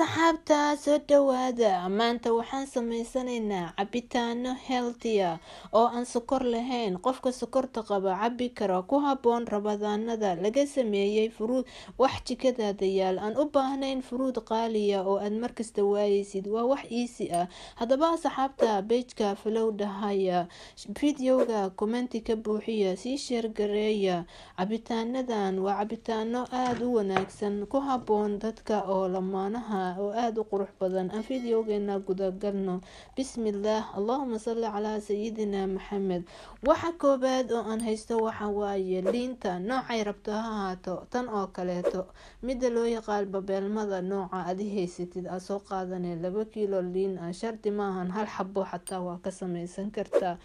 Asxaabta, soo dhawaada. Maanta waxaan sameysanaynaa cabitaano healthy ah oo aan sokor lahayn, qofka sokorta qaba cabi karo, ku haboon rabadaanada, laga sameeyay furuud, wax jikadaada yaal, aan u baahnayn furuud qaaliya oo aad markasta waayeysid. Waa wax easy ah. Haddaba asxaabta, page-ka follow dhahaya, videoga comment ka buuxiya, sii share gareeya. Cabitaanadan waa cabitaano aada u wanaagsan, ku haboon dadka oo lamaanaha, oo aada u qurux badan. Aan videogeena gudagalno. Bismillaah, allahuma salli calaa sayidina Maxamed. Waxa koobaad oo aan haysto waxa waaye liinta, noocay rabto ha ahaato, tan oo kaleeto, mida loo yaqaan babeelmada. Nooca adi haysatid aad soo qaadanay. 2 kiilo liin ah shardi maahan, hal xabo xataa waa ka sameysan kartaa.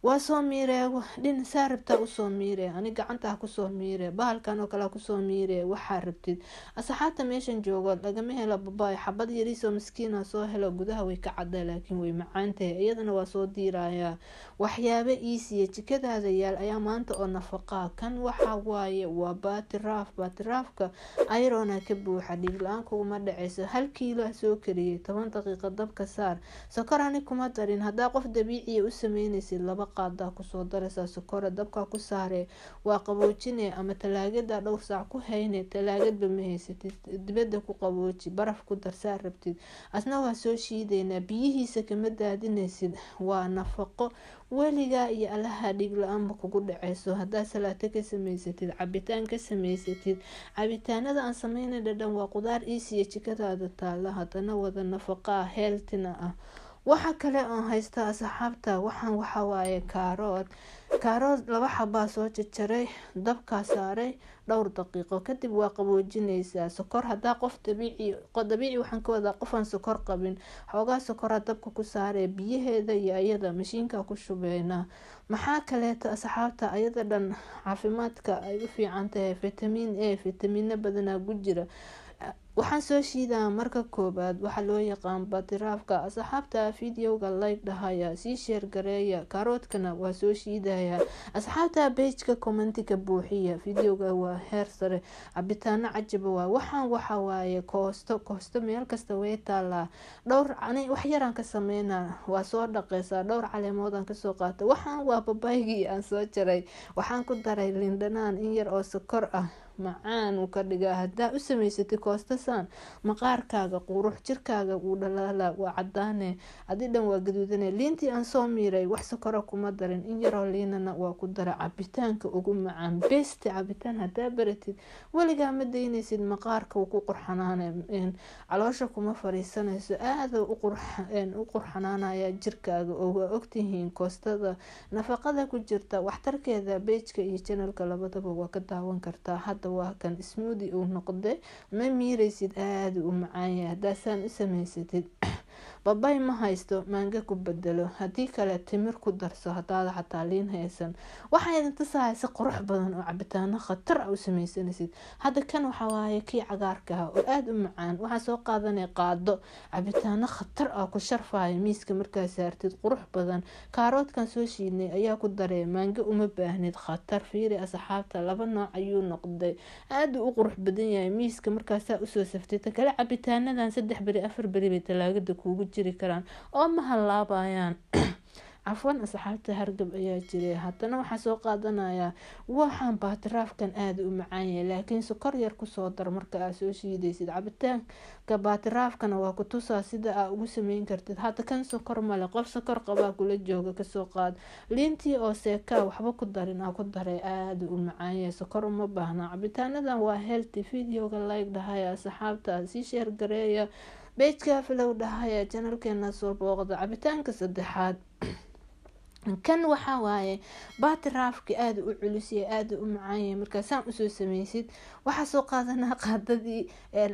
Waa soo miire dhin, saa rabtaa usoo miire. Ani gacanta kusoo miire, bahalkan oo kale kusoo miire, waxaa rabtid. Asxaabta, meeshan joogo lagama helo babaay, xabad yariisoo miskiina soo helo, gudaha way ka cadda laakiin way macaantahay. Iyadana waa soo diirayaa. Waxyaabo iisiya jikadaada yaal ayaa maanta oo nafaqaa. Kan waxa waaye waa baatiraaf. Baatiraafka iron-na ka buuxa, dhiig la-aan kuguma dhaceyso. 1 kiilo soo kariyey, 10 daqiiqo dabka saar. Sokor ani kuma darin. Haddaa qof dabiiciya u sameynaysid, 2 qaadaa kusoo daraysaa sokora. Dabka ku saare, waa qaboojine ama talaagada dhowr saac ku hayne. Talaagadba ma haysatid, dibadda ku qabooji, baraf ku darsaa rabtid. Asna waa soo shiideynaa, biyihiisa kama daadinaysid. Waa nafaqo, weligaa iyo allaha dhiig la-aanba kugu dhaceyso haddaa salaato ka sameysatid, cabitaan ka sameysatid. Cabitaanada aan sameynay dhadhan waa qudaar iisiya jikadaada taala, haddana wada nafaqaa, healthy-na ah. Waxa kale oon haysta asxaabta, waxaan waxawaaye kaarood. Kaarood laba xabaa soo jarjaray, dabkaa saaray dhowr daqiiqo kadib, waa qaboojineysaa. Sokor hadaa qof dabiici, dabiici waxaan ka wadaa qofaan sokor qabin, xoogaa sokora dabka ku saaree, biyaheeda iyo ayada mashiinka ku shubeynaa. Maxaa kaleeto asxaabta, ayada dhan caafimaadka ay u fiican tahay, vitamin A, fitamiino badanaa ku jira. Waxaan soo shiidaa marka koobaad waxaa loo yaqaan batiraafka. Asxaabta, videoga like dhahaya, sii share gareeya. Kaaroodkana waa soo shiidaya. Asxaabta, page-ka comment-iga buuxiya. Videoga waa heer sare, cabitaano cajaba waa. Waxaan waxa waaye koosto. Koosto meel kasta way taalaa. Dhowr wax yaraan ka sameynaa, waa soo dhaqeysaa, dhowr caleemoodaan kasoo qaata. Waxaan waa babaygii aan soo jaray. Waxaan ku daray lindhanaan, in yar oo sokor ah, macaan uu ka dhigaa. Hadaa u sameysatid koostasaan, maqaarkaaga qurux, jirkaaga wuu dhalaala, waa cadaane, adi dhan waa gaduudane. Liintii aan soo miiray wax sokora kuma darin, in yaroo liinana waa ku dara. Cabitaanka ugu macaan, best cabitaan hadaa baratid, weligaa ma daynaysid. Maqaarka wuu ku qurxanaana, caloosha kuma fariisanayso, aada u qurxanaanaya jirkaaga. Oo waa ogtihiin koostada nafaqada ku jirta, waxtarkeeda page-ka iyo channel-ka labadaba waa ka daawan kartaa. Hadda waa kan smoothie uu noqday, ma miireysid, aada u macaanyahay haddaasaan u sameysatid. Babay ma haysto, maange ku bedelo, haddii kale timir ku darso hadaada xataa liin haysan. Waxaa idin tusaaya si qurux badan oo cabitaano khatar a u sameysanaysid. Hadda kan waxaa waaye kii cagaarka ah oo aada u macaan. Waxaa soo qaadanay qaado, cabitaano khatar ah ku sharfaya miiska markaa saartid, qurux badan. Kaaroodkan soo shiidnay ayaa ku daree, maange uma baahnid. Khatar, fiiri asxaabta, laba nooc ayuu noqday, aada u qurux badan yahay miiska markaasaa usoo saftay. Ta kale, cabitaanadan 3 beri, 4 beri bay talaagada kuugu jiri karaan oo ma halaabayaan. Cafwan asxaabta, hargab ayaa jiray. Haddana waxaa soo qaadanayaa waxaan baatiraafkan, aada u macaan yahay, laakiin sokor yar kusoo dar marka aad soo shiidaysid. Cabitaanka baatiraafkana waa ku tusaa sida aa ugu sameyn kartid. Hadda kan sokor male, qof sokor qabaa kula jooga, kasoo qaad. Liintii oo seekaa waxba ku darin aa ku daray, aada u macaan yahay, sokor uma baahna. Cabitaanadan waa healthy. Videoga like dhahaya asxaabta, sii share gareeya, page-ka follow dhahaya, channel-keena soo booqda. Cabitaanka saddexaad, kan waxaa waaye baatiraafki, aada u culusyahay, aada u macaanyahay. Markaa saan usoo sameysid, waxaa soo qaadanaa qaadadii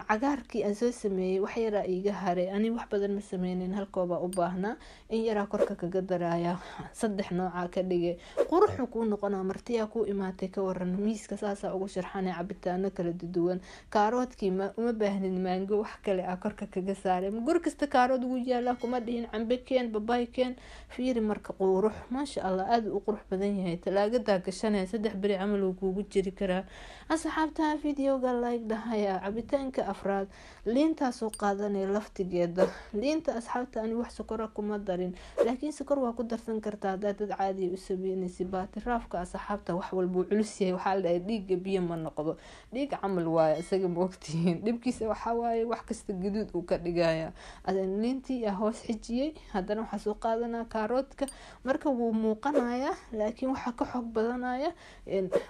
cagaarkii aan soo sameeyey. Wax yaraa iiga haray, ani wax badan ma sameynin, halkoobaa u baahnaa, in yaraa korka kaga daraya. Saddex noocaa ka dhigay, quruxu kuu noqonaa. Martiyaa kuu imaatay, ka waran? Miiska saasaa ugu sharxanay, cabitaano kala duwan. Kaaroodkii uma baahnid maango, wax kale aa korka kaga saaray. Guri kasta kaarood ugu yaalaa, kuma dhihin cambe keen, babay keen. Fiiri marka, qurux. Maasha Allah, aada u qurux badan yahay. Talaagadaa gashanaya 3 beri camal uu kuugu jiri karaa. Asxaabta, videoga like dhahaya. Cabitaanka afraad, liintaasoo qaadanaya laftigeeda. Liinta asxaabta, ani wax sokora kuma darin, laakiin sokor waa ku darsan kartaa haddaa dad caadiya u sameynaysa. Baatiraafka asxaabta wax walbuu culus yahay. Waxaa la dhahay dhiigga biyo ma noqdo, dhiig camal waaye isaga, maogtihiin. Dhibkiisa waxaa waaye wax kasta gaduud uu ka dhigaya. Liintii aa hoos xijiyey. Haddana waxaa soo qaadanaa kaaroodka. Marka wuu muuqanayaa, laakiin waxaa ka xoog badanaya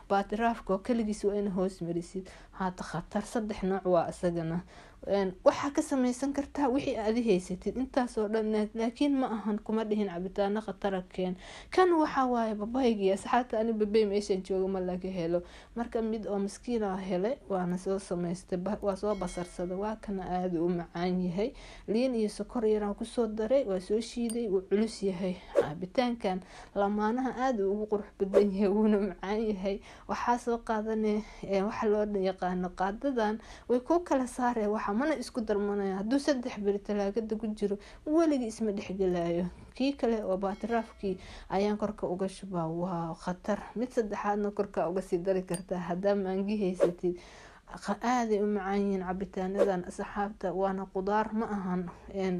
baatiraafka oo kaligiis waa ina hoos marisid. Haata khatar, 3 nooc waa isagana. Waxaa ka sameysan kartaa wixii aadi haysatid intaasoo dhan, laakiin ma ahan kuma dhihin cabitaano khatara keen. Kan waxaa waaye babaygii. Asxaabta, ani babay meeshan jooga ma laga helo, marka mid oo maskiina helay waana soo samaystay, waa soo basarsada. Waa kana, aada u macaan yahay. Liin iyo sokor yaraan kusoo daray, waa soo shiiday, wuu culus yahay. Cabitaankan lamaanaha aada ugu qurux badan yahay, wuuna macaan yahay. Waxaa soo qaadane waxa loo yaqaano qaadadan, way ku kala saareen waxa, mana isku darmanaya. Hadduu 3 beri talaagada ku jiro, weligii isma dhexgelayo. Kii kale oo baatiraafkii ayaan korka uga shubaa. Waa khatar. Mid saddexaadna korka uga sii dari kartaa haddaa maangi haysatid. Aaday u macaan yihiin cabitaanadan asxaabta, waana qudaar, ma ahan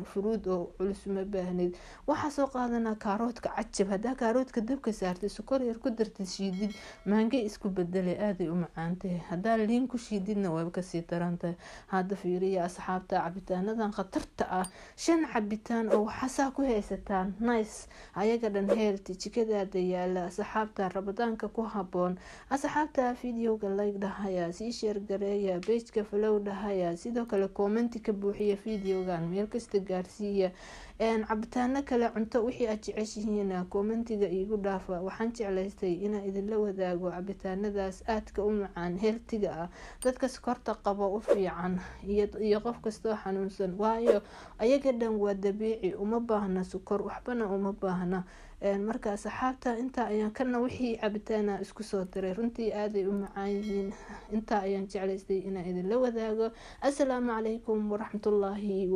furuud oo culus, ma baahnid. Waxaa soo qaadanaa kaaroodka. Cajab, haddaa kaaroodka dabka saartid, sokor yar ku dartid, shiidid, maange isku bedelay, aaday u macaantahay. Haddaa liin ku shiididna way kasii darantahay. Hadda fiiriya asxaabta cabitaanadan khatarta ah. 5 cabitaan oo waxaasaa ku haysataan, nice, ayaga dhan healthy, jikadaada yaala asxaabta, Ramadaanka ku haboon. Asxaabta, videoga like dhahaya, sii share gareeya, pageka follow dhahaya, sidoo kale commenti ka buuxiya, videogan meel kasta gaarsiiya. Cabitaano kale, cunto, wixii aad jeceshihiin commentiga iigu dhaafa. Waxaan jeclaystay inaan idinla wadaago cabitaanadaas aadka u macaan, healthyga ah, dadka sokorta qabo u fiican iyo qof kastoo xanuunsan, waayo ayaga dhan waa dabiici, uma baahna sokor, waxbana uma baahna. Marka asxaabta, intaa ayaan kana wixii cabitaana isku soo diray. Runtii aaday u macaan yihiin. Intaa ayaan jeclaystay inaan idinla wadaago. Assalaamu calaykum waraxmatullaahi.